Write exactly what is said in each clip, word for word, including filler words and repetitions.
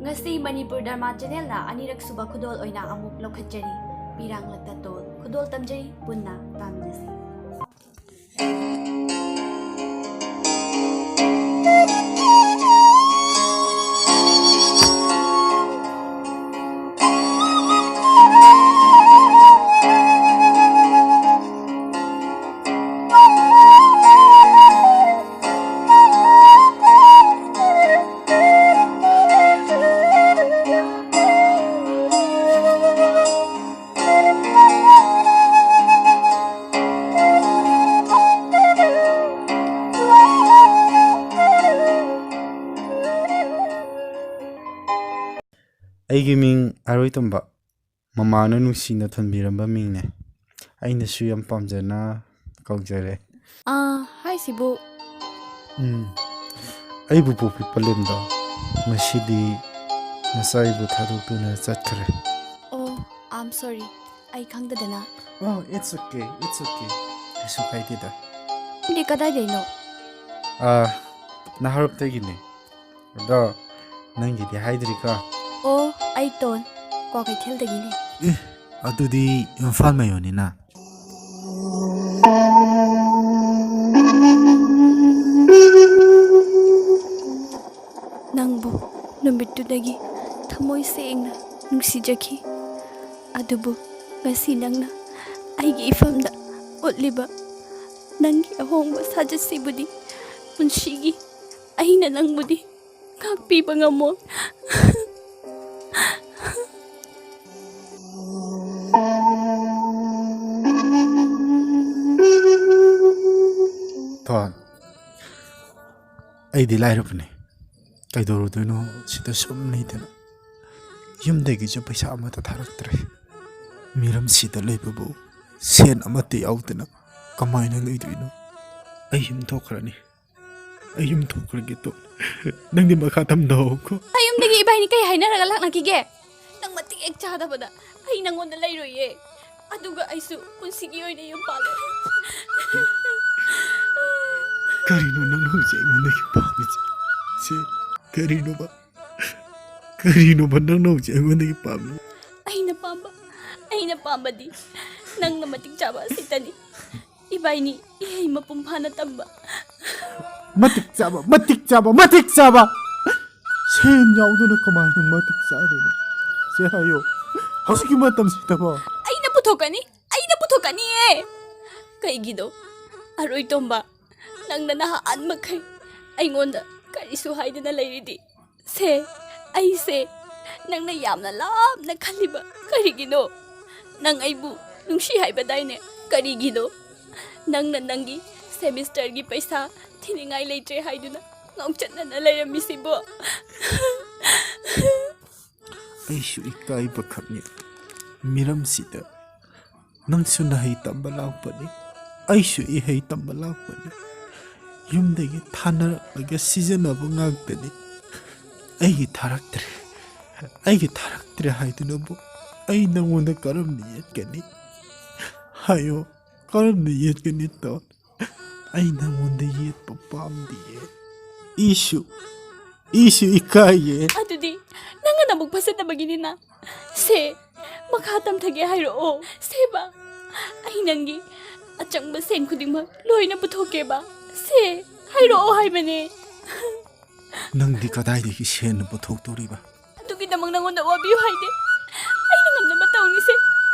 ꯉꯁꯤ ꯃꯅꯤꯄꯨꯔ ꯗꯔꯃꯥ ꯆꯦꯅꯦꯜꯅ ꯑꯅꯤꯔꯛ ꯁꯨꯕ ꯈꯨꯗꯣꯜ ꯑꯣꯏꯅ ꯑꯃꯨꯛ ꯂꯧꯈꯠꯆꯔꯤ꯫ ꯄꯤꯔꯥꯡꯂꯛꯇ ꯇꯣꯜ꯫ ꯈꯨꯗꯣꯜ ꯇꯝꯖꯔꯤ, ꯄꯨꯟꯅ ꯇꯥꯃꯤꯟꯅꯁꯤ꯫ ꯑꯩꯒꯤ ꯃꯤꯡ ꯑꯔꯣꯏꯇꯣꯝꯕ꯫ ꯃꯃꯥꯅ ꯅꯨꯡꯁꯤꯅ ꯊꯣꯟꯕꯤꯔꯝꯕ ꯃꯤꯡꯅꯦ꯫ ꯑꯩꯅꯁꯨ ꯌꯥꯝ ꯄꯥꯝꯖꯅ ꯀꯧꯖꯔꯦ꯫ ꯑꯥ, ꯍꯥꯏꯁꯤꯕꯨ? ꯎꯝ, ꯑꯩꯕꯨ ꯄꯣꯛꯄꯤ ꯄꯂꯦꯝꯗꯣ ꯉꯁꯤꯗꯤ ꯃꯆꯥ ꯑꯩꯕꯨ ꯊꯥꯗꯣꯛꯇꯨꯅ ꯆꯠꯈ꯭ꯔꯦ꯫ Oh, I'm sorry. ꯑꯩ ꯈꯪꯗꯗꯅ꯫ Oh, it's okay, it's okay. ꯀꯩꯁꯨ ꯀꯥꯏꯗꯦꯗ꯫ ꯅꯪꯗꯤ ꯀꯗꯥꯏꯗꯩꯅꯣ? ꯑꯥ, ꯅꯍꯥꯔꯣꯞꯇꯒꯤꯅꯦ꯫ ꯑꯗꯣ ꯅꯪꯒꯤꯗꯤ ꯍꯥꯏꯗ꯭ꯔꯤꯀꯣ? ꯑꯣ, ꯑꯩ ꯇꯣꯟ, ꯀ꯭ꯋꯥꯀꯩꯊꯦꯜꯗꯒꯤꯅꯦ꯫ ꯑꯦ, ꯑꯗꯨꯗꯤ ꯏꯝꯐꯥꯜ ꯃꯌꯣꯟꯅꯤꯅ꯫ ꯅꯪꯕꯨ ꯅꯨꯃꯤꯠꯇꯨꯗꯒꯤ ꯊꯃꯣꯏ ꯁꯦꯡꯅ ꯅꯨꯡꯁꯤꯖꯈꯤ꯫ ꯑꯗꯨꯕꯨ ꯉꯁꯤ ꯅꯪꯅ ꯑꯩꯒꯤ ꯏꯐꯝꯗ ꯎꯠꯂꯤꯕ ꯅꯪꯒꯤ ꯑꯍꯣꯡꯕ ꯁꯥꯖꯠꯁꯤꯕꯨꯗꯤ ꯄꯨꯟꯁꯤꯒꯤ ꯑꯩꯅ ꯅꯪꯕꯨꯗꯤ ꯉꯥꯛꯄꯤꯕ ꯉꯝꯃꯣꯏ꯫ ꯊꯣꯟ, ꯑꯩꯗꯤ ꯂꯥꯏꯔꯕꯅꯤ꯫ ꯀꯩꯗꯧꯔꯨꯗꯣꯏꯅꯣ ꯁꯤꯗ ꯁꯨꯝ ꯂꯩꯗꯅ? ꯌꯨꯝꯗꯒꯤꯁꯨ ꯄꯩꯁꯥ ꯑꯃꯠꯇ ꯊꯥꯔꯛꯇ꯭ꯔꯦ꯫ ꯃꯤꯔꯝꯁꯤꯗ ꯂꯩꯕꯕꯨ ꯁꯦꯟ ꯑꯃꯠꯇ ꯌꯥꯎꯗꯅ ꯀꯃꯥꯏꯅ ꯂꯩꯗꯣꯏꯅꯣ? ꯑꯩ ꯌꯨꯝ ꯊꯣꯛꯈ꯭ꯔꯅꯤ꯫ ꯑꯩ ꯌꯨꯝ ꯊꯣꯛꯈ꯭ꯔꯒꯦ ꯇꯣꯟ꯫ ꯅꯪꯗꯤ ꯃꯈꯥ ꯇꯝꯊꯧꯀꯣ꯫ ꯑꯩ ꯌꯨꯝꯗꯒꯤ ꯏꯕꯥꯏꯅꯤ ꯀꯩ ꯍꯥꯏꯅꯔꯒ ꯂꯥꯛꯅꯈꯤꯒꯦ? ꯅꯪ ꯃꯇꯤꯛ ꯍꯦꯛ ꯆꯥꯗꯕꯗ ꯑꯩ ꯅꯪꯉꯣꯟꯗ ꯂꯩꯔꯣꯏꯌꯦ꯫ ꯑꯗꯨꯒ ꯑꯩꯁꯨ ꯄꯨꯟꯁꯤꯒꯤ ꯑꯣꯏꯅ ꯌꯨꯝ ꯄꯥꯜꯂꯦ꯫ ꯀꯔꯤꯅꯣ ꯅꯪꯅ ꯍꯧꯖꯤꯛ ꯑꯩꯉꯣꯟꯗꯒꯤ ꯄꯥꯝꯃꯤꯁꯦ? ꯁꯤ ꯀꯔꯤꯅꯣꯕ? ꯀꯔꯤꯅꯣꯕ ꯅꯪꯅ ꯍꯧꯖꯤꯛ ꯑꯩꯉꯣꯟꯗꯒꯤ ꯄꯥꯝꯃꯤ? ꯑꯩꯅ ꯄꯥꯝꯕ ꯑꯩꯅ ꯄꯥꯝꯕꯗꯤ ꯅꯪꯅ ꯃꯇꯤꯛ ꯆꯥꯕ ꯑꯁꯤꯇꯅꯤ꯫ ꯏꯕꯥꯏꯅꯤ ꯏꯍꯩ ꯃꯄꯨꯡ ꯐꯥꯅ ꯇꯝꯕ꯫ ꯃꯇꯤꯛ ꯆꯥꯕ, ꯃꯇꯤꯛ ꯆꯥꯕ, ꯃꯇꯤꯛ ꯆꯥꯕ! ꯁꯦꯟ ꯌꯥꯎꯗꯅ ꯀꯃꯥꯏꯅ ꯃꯇꯤꯛ ꯆꯥꯗꯣꯏꯅꯣ? ꯁꯦ ꯍꯥꯏꯌꯣ, ꯍꯧꯖꯤꯛꯀꯤ ꯃꯇꯝꯁꯤꯗꯕꯣ꯫ ꯑꯩꯅ ꯄꯨꯊꯣꯛꯀꯅꯤ꯫ ꯑꯩꯅ ꯄꯨꯊꯣꯛꯀꯅꯤꯌꯦ꯫ ꯀꯩꯒꯤꯅꯣ? ꯑꯔꯣꯏ ꯇꯣꯝꯕ, ꯅꯪꯅ ꯅꯍꯥꯟ ꯃꯈꯩ ꯑꯩꯉꯣꯟꯗ ꯀꯔꯤꯁꯨ ꯍꯥꯏꯗꯅ ꯂꯩꯔꯤꯗꯤ? ꯁꯦ, ꯑꯩꯁꯦ ꯅꯪꯅ ꯌꯥꯝꯅ ꯂꯥꯞꯅ ꯈꯜꯂꯤꯕ ꯀꯔꯤꯒꯤꯅꯣ? ꯅꯪ ꯑꯩꯕꯨ ꯅꯨꯡꯁꯤ ꯍꯥꯏꯕꯗꯥꯏꯅꯦ? ꯀꯔꯤꯒꯤꯅꯣ ꯅꯪꯅ ꯅꯪꯒꯤ ꯁꯦꯃꯤꯁꯇꯔꯒꯤ ꯄꯩꯁꯥ ꯊꯤꯅꯤꯡꯉꯥꯏ ꯂꯩꯇ꯭ꯔꯦ ꯍꯥꯏꯗꯨꯅ ꯉꯥꯎꯆꯠꯅꯅ ꯂꯩꯔꯝꯃꯤꯁꯤꯕꯣ? ꯑꯩꯁꯨ ꯏꯀꯥꯏꯕ ꯈꯛꯅꯤ꯫ ꯃꯤꯔꯝꯁꯤꯗ ꯅꯪꯁꯨ ꯅꯍꯩ ꯇꯝꯕ ꯂꯥꯛꯄꯅꯤ, ꯑꯩꯁꯨ ꯏꯍꯩ ꯇꯝꯕ ꯂꯥꯛꯄꯅꯤ꯫ ꯌꯨꯝꯗꯒꯤ ꯊꯥꯅꯔꯛꯂꯒ ꯁꯤꯖꯤꯟꯅꯕ ꯉꯥꯛꯇꯅꯤ꯫ ꯑꯩꯒꯤ ꯊꯥꯔꯛꯇ꯭ꯔꯦ, ꯑꯩꯒꯤ ꯊꯥꯔꯛꯇ꯭ꯔꯦ ꯍꯥꯏꯗꯨꯅꯕꯨ ꯑꯩ ꯅꯪꯉꯣꯟꯗ ꯀꯔꯝꯅ ꯌꯦꯠꯀꯅꯤ? ꯍꯥꯏꯌꯣ, ꯀꯔꯝꯅ ꯌꯦꯠꯀꯅꯤ ꯇꯣꯟ? ꯑꯩ ꯅꯪꯉꯣꯟꯗ ꯌꯦꯠꯄ ꯄꯥꯝꯗꯤꯌꯦ꯫ ꯏꯁꯨ, ꯏꯁꯨ ꯏꯀꯥꯏꯌꯦ꯫ ꯑꯗꯨꯗꯤ ꯅꯪꯅ ꯅꯕꯨꯛ ꯐꯖꯗꯕꯒꯤꯅꯤꯅ꯫ ꯁꯦ, ꯃꯈꯥ ꯇꯝꯊꯒꯦ ꯍꯥꯏꯔꯛꯑꯣ꯫ ꯁꯦꯕ, ꯑꯩ ꯅꯪꯒꯤ ꯑꯆꯪꯕ ꯁꯦꯟ ꯈꯨꯗꯤꯡꯃꯛ ꯂꯣꯏꯅ ꯄꯨꯊꯣꯛꯀꯦꯕ꯫ ꯁꯦ, ꯍꯥꯏꯔꯛꯑꯣ ꯍꯥꯏꯕꯅꯦ꯫ ꯅꯪꯗꯤ ꯀꯗꯥꯏꯗꯒꯤ ꯁꯦꯟꯅ ꯄꯨꯊꯣꯛꯇꯧꯔꯤꯕ? ꯑꯗꯨꯒꯤꯗꯃꯛ ꯅꯪꯉꯣꯟꯗ ꯋꯥꯕꯤꯌꯨ ꯍꯥꯏꯗꯦ꯫ ꯑꯩꯅ ꯉꯝꯅꯕ ꯇꯧꯅꯤꯁꯦ꯫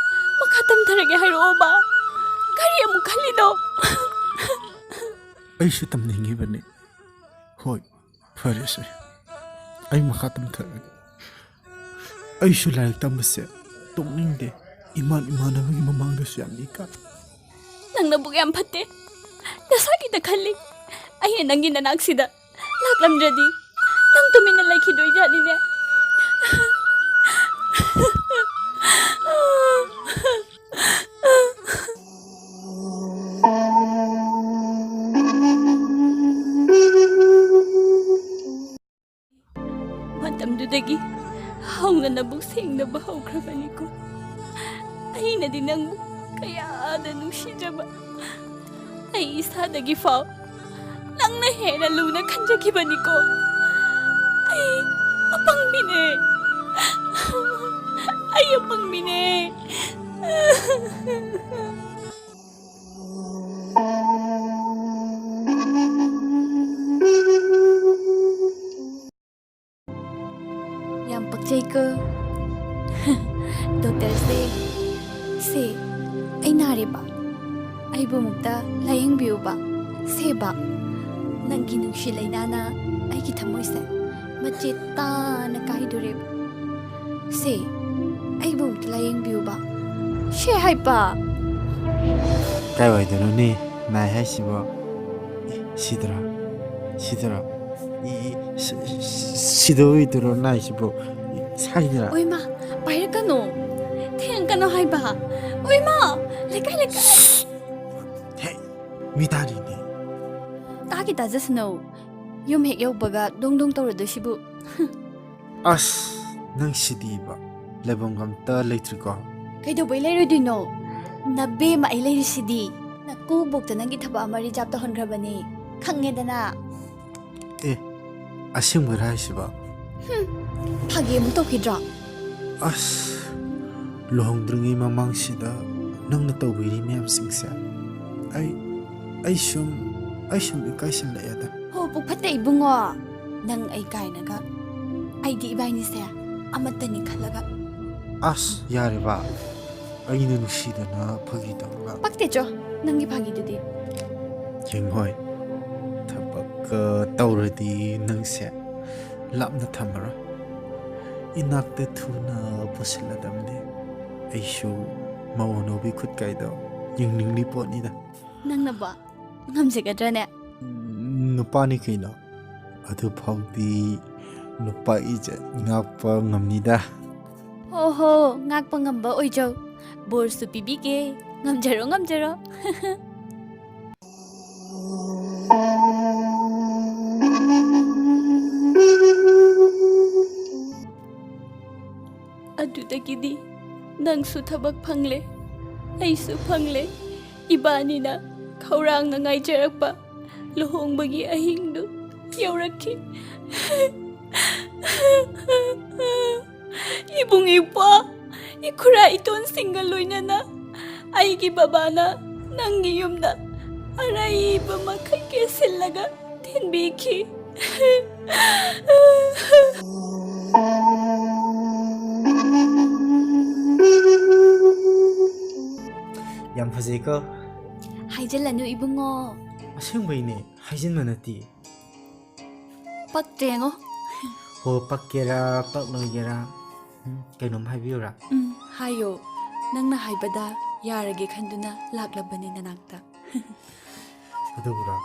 ꯃꯈꯥ ꯇꯝꯊꯔꯒꯦ ꯍꯥꯏꯔꯛꯑꯣꯕ꯫ ꯀꯔꯤ ꯑꯃꯨꯛ ꯈꯜꯂꯤꯅꯣ? ꯑꯩꯁꯨ ꯇꯝꯅꯤꯡꯉꯤꯕꯅꯤ꯫ ꯍꯣꯏ, ꯐꯔꯦꯁꯦ, ꯑꯩ ꯃꯈꯥ ꯇꯝꯊꯔꯒꯦ꯫ ꯑꯩꯁꯨ ꯂꯥꯏꯔꯤꯛ ꯇꯝꯕꯁꯦ ꯇꯣꯛꯅꯤꯡꯗꯦ꯫ ꯏꯃꯥꯟ ꯏꯃꯥꯟꯅꯕꯒꯤ ꯃꯃꯥꯡꯗꯁꯨ ꯌꯥꯝ ꯏꯀꯥꯏ꯫ ꯅꯪ ꯅꯕꯨꯛ ꯌꯥꯝ ꯐꯠꯇꯦ꯫ ꯅꯁꯥꯒꯤꯗ ꯈꯜꯂꯤ꯫ ꯑꯩꯅ ꯅꯪꯒꯤ ꯅꯅꯥꯛꯁꯤꯗ ꯂꯥꯛꯂꯝꯗ꯭ꯔꯗꯤ ꯅꯪ ꯇꯨꯃꯤꯟꯅ ꯂꯩꯈꯤꯗꯣꯏꯖꯥꯠꯅꯤꯅꯦ꯫ ꯃꯇꯝꯗꯨꯗꯒꯤ ꯍꯧꯅ ꯅꯕꯨꯛ ꯁꯦꯡꯅꯕ ꯍꯧꯈ꯭ꯔꯕꯅꯤꯀꯣ꯫ ꯑꯩꯅꯗꯤ ꯅꯪꯕꯨ ꯀꯌꯥꯗ ꯅꯨꯡꯁꯤꯖꯕ꯫ ꯑꯩ ꯏꯁꯥꯗꯒꯤ ꯐꯥꯎ ꯅꯪꯅ ꯍꯦꯟꯅ ꯂꯨꯅ ꯈꯟꯖꯈꯤꯕꯅꯤꯀꯣ꯫ ꯑꯩ ꯑꯄꯪꯕꯤ ꯑꯩ ꯑꯄꯪꯕꯤꯅꯦ꯫ ꯌꯥꯝ ꯄꯛꯆꯩꯀꯣ꯫ ꯗꯣꯛꯇꯔꯁꯦ, ꯁꯦ, ꯑꯩ ꯅꯥꯔꯦꯕ, ꯑꯩꯕꯨ ꯑꯃꯨꯛꯇ ꯂꯥꯌꯦꯡꯕꯤꯌꯨꯕ꯫ ꯁꯦꯕ, ꯅꯪꯒꯤ ꯅꯨꯡꯁꯤ ꯂꯩꯅꯥꯅ ꯑꯩꯒꯤ ꯊꯃꯣꯏꯁꯦ ꯃꯆꯦꯠ ꯇꯥꯅ ꯀꯥꯏꯗꯣꯔꯦꯕ꯫ ꯁꯦ, ꯑꯩꯕꯨ ꯑꯃꯨꯛꯇ ꯂꯥꯌꯦꯡꯕꯤꯌꯨꯕ꯫ ꯁꯦ ꯍꯥꯏꯕ꯫ ꯀꯥꯏꯋꯥꯏꯗꯅꯣꯅꯦ ꯅꯥꯏ ꯍꯥꯏꯁꯤꯕꯣ? ꯑꯦ, ꯁꯤꯗꯔꯥ? ꯁꯤꯗꯔꯥ? ꯏ, ꯏ, ꯁꯤ-, ꯁꯤ-, ꯁꯤꯗ ꯑꯣꯏꯗꯣꯏꯔꯣ ꯅꯥꯏꯁꯤꯕꯣ? ꯏ, ꯁꯥꯏꯗꯔꯥ? ꯑꯣꯏꯃꯥ, ꯄꯥꯏꯔꯛꯀꯅꯣ꯫ ꯊꯦꯡꯀꯅꯣ ꯍꯥꯏꯕ꯫ ꯑꯣꯏꯃꯥ, ꯂꯩꯀꯥꯏ, ꯂꯩꯀꯥꯏ꯫ ꯍꯦ, ꯃꯤ ꯇꯥꯔꯤꯅꯦ꯫ ꯇꯥꯒꯤ ꯇꯥꯖꯁꯅꯨ꯫ ꯌꯨꯝ ꯍꯦꯛ ꯌꯧꯕꯒ ꯗꯣꯡ ꯗꯣꯡ ꯇꯧꯔꯗꯣꯏꯁꯤꯕꯨ꯫ ꯑꯁ, ꯅꯪ ꯁꯤꯗꯤꯕ꯫ ꯂꯩꯐꯝꯒ ꯑꯝꯇ ꯂꯩꯇ꯭ꯔꯤꯀꯣ? ꯀꯩꯗꯧꯕꯩ ꯂꯩꯔꯣꯏꯗꯣꯏꯅꯣ? ꯅꯕꯦꯝꯃ ꯑꯩ ꯂꯩꯔꯤꯁꯤꯗꯤ꯫ ꯅꯀꯨꯕꯣꯛꯇ ꯅꯪꯒꯤ ꯊꯕꯛ ꯑꯃ ꯔꯤꯖꯥꯕ ꯇꯧꯍꯟꯈ꯭ꯔꯕꯅꯦ꯫ ꯈꯪꯉꯦꯗꯅ꯫ ꯑꯦ, ꯑꯁꯦꯡꯕꯔꯥ ꯍꯥꯏꯁꯤꯕ? ꯍꯨꯝ, ꯐꯥꯒꯤ ꯑꯃꯨꯛ ꯇꯧꯈꯤꯗ꯭ꯔꯣ? ꯑꯁ, ꯂꯨꯍꯣꯡꯗ꯭ꯔꯤꯉꯩ ꯃꯃꯥꯡꯁꯤꯗ ꯅꯪꯅ ꯇꯧꯕꯤꯔꯤ ꯃꯌꯥꯝꯁꯤꯡꯁꯦ, ꯑꯩ, ꯑꯩ ꯁꯨꯝ, ꯑꯩ ꯁꯨꯝ ꯏꯀꯥꯏꯁꯤꯜꯂꯛꯑꯦꯗ꯫ ꯍꯣ, ꯄꯨꯛ ꯐꯠꯇꯦ ꯏꯕꯨꯡꯉꯣ꯫ ꯅꯪ ꯑꯩ ꯀꯥꯏꯅꯒ꯫ ꯑꯩꯗꯤ ꯏꯕꯥꯏꯅꯤꯁꯦ ꯑꯃꯠꯇꯅꯤ ꯈꯜꯂꯒ꯫ ꯑꯁ, ꯌꯥꯔꯦꯕ꯫ ꯑꯩꯅ ꯅꯨꯡꯁꯤꯗꯅ ꯐꯥꯒꯤ ꯇꯧꯔꯒ꯫ ꯄꯛꯇꯦ ꯆꯣ, ꯅꯪꯒꯤ ꯐꯥꯒꯤꯗꯨꯗꯤ꯫ ꯌꯦꯡꯉꯣꯏ, ꯊꯕꯛꯀ ꯇꯧꯔꯗꯤ ꯅꯪꯁꯦ ꯂꯥꯞꯅ ꯊꯝꯃꯔꯣꯏ꯫ ꯏꯅꯥꯛꯇ ꯊꯨꯅ ꯄꯨꯁꯤꯜꯂꯗꯕꯅꯦ꯫ ꯑꯩꯁꯨ ꯃꯧ ꯑꯅꯧꯕꯤ ꯈꯨꯠꯀꯥꯏꯗꯣ ꯌꯦꯡꯅꯤꯡꯂꯤ ꯄꯣꯠꯅꯤꯗ꯫ ꯅꯪꯅꯕꯣ? ꯉꯝꯖꯒꯗ꯭ꯔꯅꯦ? ꯅꯨꯄꯥꯅꯤ ꯀꯩꯅꯣ꯫ ꯑꯗꯨ ꯐꯥꯎꯗꯤ ꯅꯨꯄꯥ ꯏꯖꯠ ꯉꯥꯛꯄ ꯉꯝꯅꯤꯗ꯫ ꯍꯣ ꯍꯣ, ꯉꯥꯛꯄ ꯉꯝꯕ ꯑꯣꯏꯖꯧ꯫ ꯕꯣꯔꯁꯨ ꯄꯤꯕꯤꯒꯦ꯫ ꯉꯝꯖꯔꯣ, ꯉꯝꯖꯔꯣ꯫ ꯑꯗꯨꯗꯒꯤꯗꯤ ꯅꯪꯁꯨ ꯊꯕꯛ ꯐꯪꯂꯦ, ꯑꯩꯁꯨ ꯐꯪꯂꯦ꯫ ꯏꯕꯥꯅꯤꯅ ꯈꯧꯔꯥꯡꯅ ꯉꯥꯏꯖꯔꯛꯄ ꯂꯨꯍꯣꯡꯕꯒꯤ ꯑꯍꯤꯡꯗꯨ ꯌꯧꯔꯛꯈꯤ꯫ ꯄꯨꯡ ꯏꯄ꯭ꯋꯥ ꯏꯈꯨꯔꯥ ꯏꯇꯣꯟꯁꯤꯡꯒ ꯂꯣꯏꯅꯅ ꯑꯩꯒꯤ ꯕꯕꯥꯅ ꯅꯪꯒꯤ ꯌꯨꯝꯗ ꯑꯔꯩꯕ ꯃꯈꯩ ꯀꯦꯁꯤꯜꯂꯒ ꯊꯤꯟꯕꯤꯈꯤ꯫ ꯌꯥꯝ ꯐꯖꯩꯀꯣ꯫ ꯍꯥꯏꯖꯤꯜꯂꯅꯨ ꯏꯕꯨꯡꯉꯣ꯫ ꯑꯁꯦꯡꯕꯩꯅꯦ, ꯍꯥꯏꯖꯤꯟꯕ ꯅꯠꯇꯦ꯫ ꯄꯛꯇ꯭ꯔꯦꯉꯣ꯫ ꯍꯣ, ꯄꯛꯀꯦꯔꯥ ꯄꯛꯂꯣꯏꯒꯦꯔꯥ, ꯎꯝ, ꯀꯩꯅꯣꯝ ꯍꯥꯏꯕꯤꯌꯨꯔꯥ? ꯎꯝ, ꯍꯥꯏꯌꯣ꯫ ꯅꯪꯅ ꯍꯥꯏꯕꯗ ꯌꯥꯔꯒꯦ ꯈꯟꯗꯨꯅ ꯂꯥꯛꯂꯕꯅꯤ ꯅꯅꯥꯛꯇ꯫ ꯑꯗꯨꯕꯨꯔꯣ,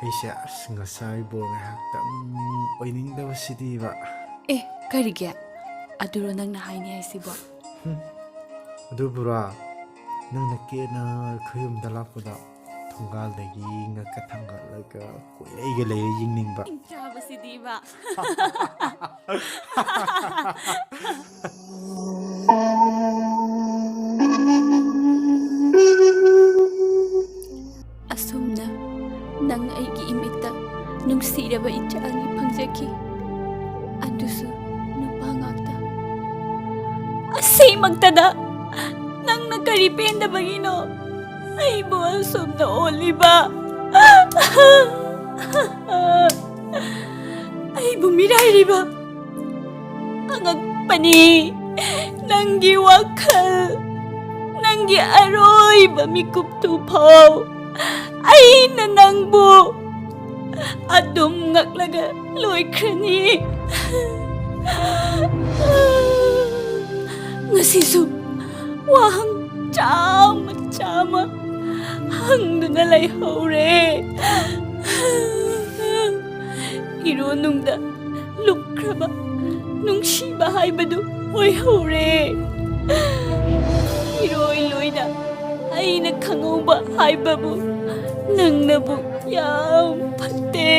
ꯑꯩꯁꯦ ꯑꯁ ꯉꯁꯥꯏ ꯕꯣꯔ ꯉꯥꯏꯍꯥꯛꯇꯪ ꯑꯣꯏꯅꯤꯡꯗꯕꯁꯤꯗꯤꯕ꯫ ꯑꯦ, ꯀꯔꯤꯒꯤ? ꯑꯗꯨꯔꯣ ꯅꯪꯅ ꯍꯥꯏꯅꯤ ꯍꯥꯏꯁꯤꯕꯣ? ꯍꯨꯝ, ꯑꯗꯨꯕꯨꯔꯣ, ꯅꯪꯅ ꯀꯦꯅ ꯑꯩꯈꯣꯏ ꯌꯨꯝꯗ ꯂꯥꯛꯄꯗ ꯊꯣꯡꯒꯥꯜꯗꯒꯤ ꯉꯛꯀ ꯊꯥꯡꯒꯠꯂꯒ ꯀꯣꯏꯔꯩꯒ ꯂꯩꯔ ꯌꯦꯡꯅꯤꯡꯕ꯫ ꯆꯥꯕꯁꯤꯗꯤꯕ꯫ ꯑꯁꯨꯝꯅ ꯅꯪ ꯑꯩꯒꯤ ꯏꯃꯤꯠꯇ ꯅꯨꯡꯁꯤꯔꯕ ꯏꯆꯥ ꯑꯅꯤ ꯐꯪꯖꯈꯤ꯫ ꯑꯗꯨꯁꯨ ꯅꯨꯄꯥ ꯉꯥꯛꯇ꯫ ꯑꯁꯤꯃꯛꯇꯗ ꯅꯪꯅ ꯀꯔꯤ ꯄꯦꯟꯗꯕꯒꯤꯅꯣ ꯑꯩꯕꯨ ꯑꯁꯨꯝꯅ ꯑꯣꯜꯂꯤꯕ? ꯑꯩꯕꯨ ꯃꯤꯔꯥꯏꯔꯤꯕ ꯑꯉꯛꯄꯅꯤ꯫ ꯅꯪꯒꯤ ꯋꯥꯈꯜ, ꯅꯪꯒꯤ ꯑꯔꯣꯏꯕ ꯃꯤꯀꯨꯞꯇꯨ ꯐꯥꯎ ꯑꯩꯅ ꯅꯪꯕꯨ ꯑꯗꯨꯝ ꯉꯛꯂꯒ ꯂꯣꯏꯈ꯭ꯔꯅꯤ꯫ ꯉꯁꯤꯁꯨ ꯋꯥꯍꯪ ꯆꯥꯝꯃ ꯆꯥꯝꯃ ꯍꯪꯗꯨꯅ ꯂꯩꯍꯧꯔꯦ꯫ ꯏꯔꯣ ꯅꯨꯡꯗ ꯂꯨꯞꯈ꯭ꯔꯕ ꯅꯨꯡꯁꯤꯕ ꯍꯥꯏꯕꯗꯨ ꯑꯣꯏꯍꯧꯔꯦ꯫ ꯏꯔꯣꯏ ꯂꯣꯏꯅ ꯑꯩꯅ ꯈꯪꯍꯧꯕ ꯍꯥꯏꯕꯕꯨ ꯅꯪꯅꯕꯨ ꯌꯥꯝ ꯐꯠꯇꯦ꯫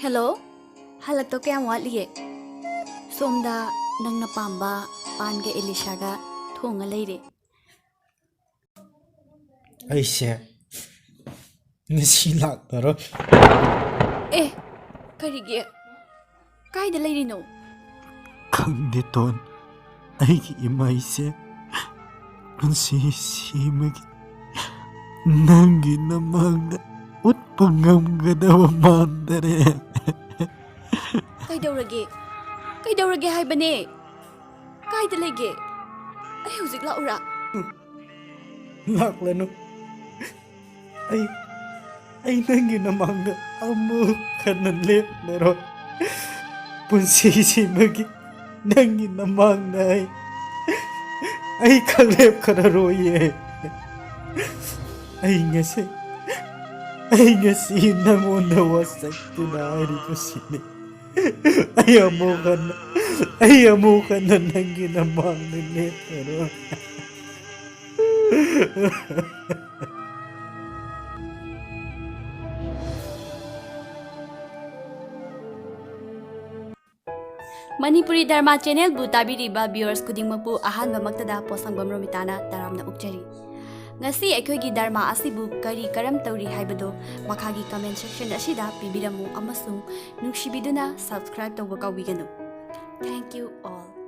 ꯍꯦꯜꯂꯣ, ꯍꯜꯂꯛꯇꯧ ꯀꯌꯥꯝ ꯋꯥꯠꯂꯤꯒꯦ? ꯁꯣꯝꯗ ꯅꯪꯅ ꯄꯥꯝꯕ ꯄꯥꯟꯒ ꯏꯂꯤꯁꯥꯒ ꯊꯣꯡꯉ ꯂꯩꯔꯦ꯫ ꯑꯩꯁꯦ ꯉꯁꯤ ꯂꯥꯛꯂꯔꯣꯏ꯫ ꯑꯦ, ꯀꯔꯤꯒꯤ? ꯀꯥꯏꯗ ꯂꯩꯔꯤꯅꯣ? ꯈꯪꯗꯦ ꯇꯣꯟ, ꯑꯩꯒꯤ ꯏꯃꯩꯁꯦ ꯄꯨꯟꯁꯤꯁꯤꯃꯒꯤ ꯅꯪꯒꯤ ꯅꯃꯥꯡꯗ ꯎꯠꯄ ꯉꯝꯒꯗꯕ ꯃꯥꯟꯗꯔꯦ꯫ ꯀꯩꯗꯧꯔꯒꯦ? ꯀꯩꯗꯧꯔꯒꯦ ꯍꯥꯏꯕꯅꯦ? ꯀꯥꯏꯗ ꯂꯩꯒꯦ? ꯑꯩ ꯍꯧꯖꯤꯛ ꯂꯥꯛꯎꯔꯥ? ꯂꯥꯛꯂꯅꯨ꯫ ꯑꯩ ꯑꯩ ꯅꯪꯒꯤ ꯅꯃꯥꯡꯗ ꯑꯃꯨꯛ ꯍꯟꯅ ꯂꯦꯞꯂꯔꯣꯏ꯫ ꯄꯨꯟꯁꯤꯁꯤꯃꯒꯤ ꯅꯪꯒꯤ ꯅꯃꯥꯡꯗ ꯑꯩ ꯑꯩ ꯈꯪꯂꯦꯞ ꯈꯔꯔꯣꯏꯌꯦ꯫ ꯑꯩ ꯉꯁꯤ ꯑꯩ ꯉꯁꯤ ꯅꯪꯉꯣꯟꯗ ꯋꯥꯁꯛꯇꯨꯅ ꯍꯥꯏꯔꯤꯕꯁꯤꯅꯤ꯫ ꯑꯩ ꯑꯃꯨꯛ ꯍꯟꯅ ꯑꯩ ꯑꯃꯨꯛ ꯍꯟꯅ ꯅꯪꯒꯤ ꯅꯃꯥꯡꯗ ꯂꯦꯞꯂꯔꯣꯏ꯫ ꯃꯅꯤꯄꯨꯔꯤ ꯙꯔꯃ ꯆꯦꯅꯦꯜꯕꯨ ꯇꯥꯕꯤꯔꯤꯕ viewers ꯈꯨꯗꯤꯡꯃꯛꯄꯨ ꯑꯍꯥꯟꯕꯃꯛꯇꯗ ꯄꯣꯠꯁꯪꯕꯝ ꯔꯣꯃꯤꯇꯥꯅ ꯇꯔꯥꯝꯅ ꯑꯣꯛꯆꯔꯤ꯫ ꯉꯁꯤ ꯑꯩꯈꯣꯏꯒꯤ ꯙꯔꯃ ꯑꯁꯤꯕꯨ ꯀꯔꯤ ꯀꯔꯝ ꯇꯧꯔꯤ ꯍꯥꯏꯕꯗꯨ ꯃꯈꯥꯒꯤ comment section ꯑꯁꯤꯗ ꯄꯤꯕꯤꯔꯝꯃꯨ ꯑꯃꯁꯨꯡ ꯅꯨꯡꯁꯤꯕꯤꯗꯨꯅ subscribe ꯇꯧꯕ ꯀꯥꯎꯕꯤꯒꯅꯨ꯫ Thank you all.